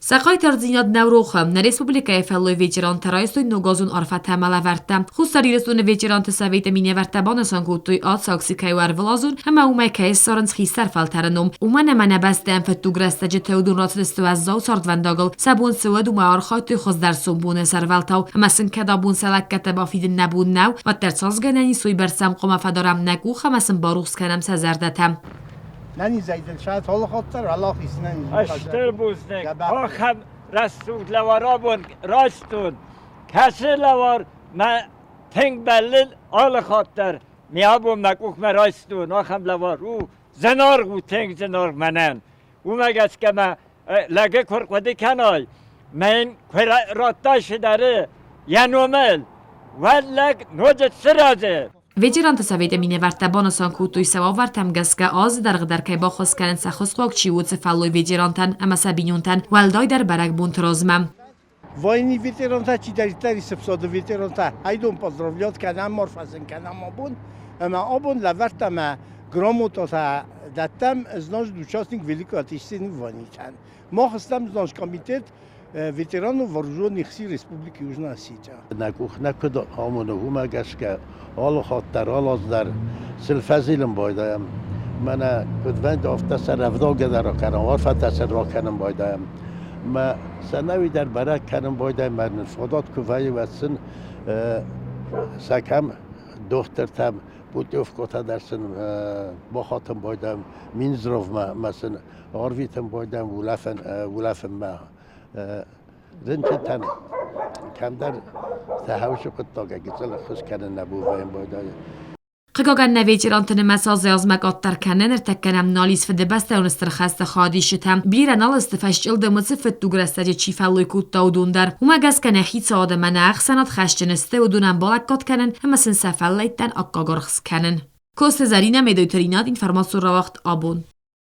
Сӕ хъайтардзинад нӕу рохы. Нӕ республикӕйы фӕллой ветерантӕ райстой ногазон арфӕтӕ ӕмӕ лӕвӕрттӕ. Хуссар Ирыстоны ветеранты советы минӕвӕрттӕ банысан кодтой, ацӕуг цы кӕй у ӕрвылазон ӕмӕ уымӕй кӕй ссарынц хистӕр фӕлтӕры ном. Уымӕн ӕмӕ нӕ бӕстӕйӕн фыддуг рӕстӕджы тӕвдон рацыдысты уӕззау цардвӕндагыл. Сӕ бон цы уыд, уымӕ архайдтой хуыздӕр сомбоны сӕрвӕлтау ӕмӕ сын кӕд абон сӕ лӕггӕдтӕ бафидын нӕ бон нӕу, уӕддӕр цас гӕнӕн ис, уыйбӕрц сӕм хъуамӕ фӕдарӕм нӕ къух ӕмӕ сын барухс кӕнӕм сӕ зӕрдӕтӕ. Стыр бузныг, ахӕм рӕсугъд лӕвар абон райстон. Кӕцы лӕвар мӕ тынг бӕллын алы хатт дӕр. Ме абон мӕ къухмӕ райстон, ахӕм лӕвар у. Зынаргъ у, тынг зынаргъ мӕнӕн. Уымӕ гӕсгӕ мӕ лӕгы куы рхъуыды кӕнай, мӕн куы радтай цыдӕры йӕ номыл, уӕд лӕг ноджы сырӕзы. Ветеранты советы минӕвӕрттӕ банысан кодтой, сӕ уавӕртӕм гӕсгӕ азы дӕргъы дӕр кӕй баххуыс кӕнынц ӕххуысхъуаг чи у, уыцы фӕллой ветерантӕн ӕмӕ сӕ бинонтӕн, уӕлдайдӕр бӕрӕгбонты размӕ. Войны ветерантӕ, чидӕриддӕр ӕфсады ветерантӕ, айдон поздравлять кӕнӕм, арфӕ кӕнӕм абон. Ӕмӕ абон лӕвӕрдта мӕ грамотатӕ дӕттӕм значит, участник Великой Отечественной войны-тӕн. Мах стӕм значит, комитет ветеранов вооруженных сил Республики Южная Осетия. Нӕ къух нӕ куыд амоны, уымӕ гӕсгӕ алы хатт дӕр, алы аз дӕр сыл фӕзилын байдайӕм. Мӕнӕ куыд вӕнды, афтӕ сӕ рӕвдаугӕ дӕр акӕнӕм, арфӕтӕ сӕ ракӕнын байдайӕм. Мӕ сӕ дӕр бӕрӕг кӕнын байдайӕм, мӕ нын фадат куы вӕййы, уӕд сын сӕ кӕм дохтыртӕм путевкӕтӕ дӕр сын бахатын байдайӕм, Минздравмӕ мӕ сын арвитын байдайӕм улӕфӕн улӕфынмӕ. Рынчынтӕн кӕмдӕр сӕ хӕусы хъуыддагӕй гыццыл ӕххуыс кӕнын нӕ бон вӕййын байдайы. Хъыгагӕн, нӕ ветеранты нымӕц азӕй-азмӕ къаддӕр кӕны, ныртӕккӕ нӕм нал ис Фыдыбӕстӕйон Стыр хӕсты хайадисджытӕ. Бирӕ нал сты фӕсчъылдымы цы фыддуг рӕстӕджы чи фӕллой кодта, уыдон дӕр. Уымӕ гӕсгӕ нӕ хицауад ӕмӕ нӕ ӕхсӕнад хӕсджын сты уыдонӕн балӕггад кӕнын ӕмӕ сын сӕ фӕллӕйттӕн аккаг аргъ скӕнын. Коцты Зӕринӕ, Медойты Ринат, информацион рауагъд абон.